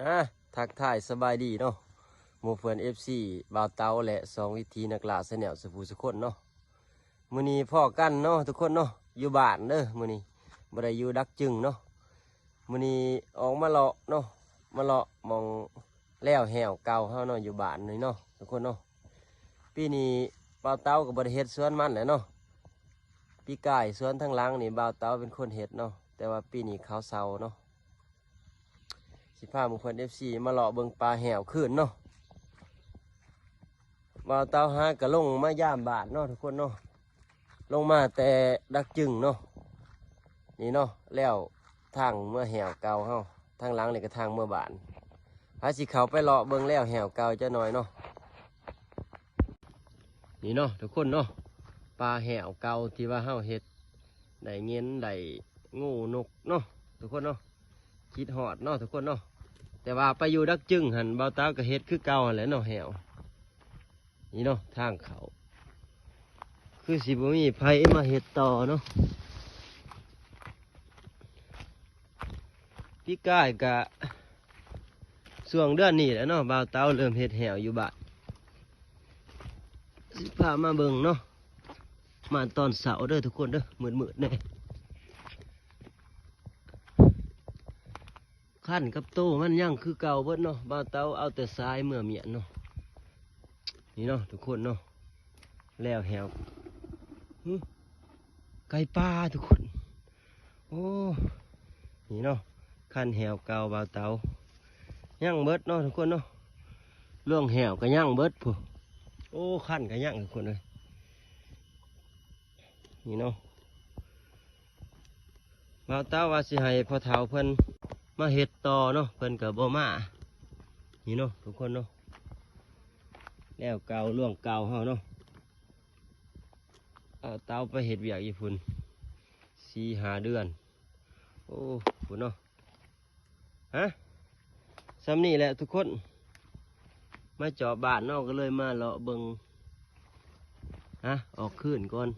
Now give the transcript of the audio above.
ອ່າ ທັກທາຍສະບາຍດີເນາະ ໝູ່ເພື່ອນເອັຟຊີ ບ່າວເຕົາ ແລະ ຊ່ອງວິຖີນັກລ່າ Channel ສູ່ຜູ້ສູ່ຄົນເນາະ. ມື້ນີ້ພໍ້ກັນເນາະທຸກຄົນເນາະ ຢູ່ບ້ານເດີ. ມື້ນີ້ບໍ່ໄດ້ຢູ່ດັກຈຶງເນາະ ມື້ນີ້ອອກມາເລາະເນາະ ມາເລາະໝ່ອງແລ້ວແຫ້ວເກົ່າເຮົາເນາະ ຢູ່ບ້ານນີ້ເນາະທຸກຄົນເນາະ. ປີນີ້ບ່າວເຕົາກໍບໍ່ໄດ້ເຮັດສວນມັນແຫຼະເນາະ. ປີກາຍສວນທາງຫຼັງນີ້ບ່າວເຕົາເປັນຄົນເຮັດເນາະ ແຕ່ວ່າປີນີ້ເຂົາເຊົາເນາະ. ຊິພາໝູ່ເພື່ອນເອັຟຊີມາເລາະເບິ່ງປ່າແຫ້ວຄືນເນາະ. ບ່າວເຕົາຫາກະລົງມາຢາມບ້ານເນາະທຸກຄົນເນາະ ລົງມາແຕ່ດັກຈຶງເນາະ. ນີ້ເນາະ ແລ້ວທາງເມືອແຫ້ວເກົ່າເຮົາ ທາງຫຼັງນີ້ກໍທາງເມືອບ້ານ. ຫາຊິເຂົ້າໄປເລາະເບິ່ງແລ້ວແຫ້ວເກົ່າຈັກໜ່ອຍເນາະ. ນີ້ເນາະທຸກຄົນເນາະ ປ່າແຫ້ວເກົ່າທີ່ວ່າເຮົາເຮັດໄດ້ເຫງັນໄດ້ງູນົກເນາະທຸກຄົນເນາະ. ຄິດຮອດເນາະທຸກຄົນເນາະ ແຕ່ວ່າໄປຢູ່ດັກຈຶງຫັ້ນ ບ່າວເຕົາກໍເຮັດຄືເກົ່າຫັ້ນແຫຼະເນາະ ແຫ້ວ. ນີ້ເນາະ ທາງເຂົ້າ ຄືຊິບໍ່ມີໃຜມາເຮັດຕໍ່ເນາະ. ປີກາຍກະຊ່ວງເດືອນນີ້ແຫຼະເນາະ ບ່າວເຕົາເລີ່ມເຮັດແຫ້ວຢູ່ບ້ານ. ຊິພາມາເບິ່ງເນາະ ມາຕອນເຊົ້າເດີທຸກຄົນເດີ ມືດໆແດ່. ຄັນກັບໂຕມັນຍັງຄືເກົ່າເບິດເນາະ ບ່າວເຕົາເອົາແຕ່ຊາຍເມືອມ້ຽນເນາະ. ນີ້ເນາະທຸກຄົນເນາະ ແລ້ວແຫ້ວ ຫຶ ໄກ່ປ່າທຸກຄົນ. ໂອ້ ນີ້ເນາະ ຄັນແຫ້ວເກົ່າບ່າວເຕົາ ຍັງເບິດເນາະທຸກຄົນເນາະ. ລວງແຫ້ວກໍຍັງເບິດພຸ້ນ. ໂອ້ ຄັນກໍຍັງທຸກຄົນເອີຍ. ນີ້ເນາະ ບ່າວເຕົາວ່າຊິໃຫ້ພໍ່ເຖົ້າເພິ່ນມາເຮັດຕໍ່ເນາະ ເພິ່ນກໍບໍ່ມາ. ນີ້ເນາະທຸກຄົນເນາະ ແລ້ວເກົ່າ ລວງເກົ່າເຮົາເນາະ. ບ່າວເຕົາໄປເຮັດວຽກຢູ່ພຸ້ນສີ່ຫ້າເດືອນ. ໂອ້ ພຸ້ນເນາະ. ຮະ ສ່ຳນີ້ແຫຼະທຸກຄົນ ມາຈອບບ້ານເນາະ ກໍເລີຍມາເລາະເບິ່ງ. ຮະ ອອກຄືນກ່ອນ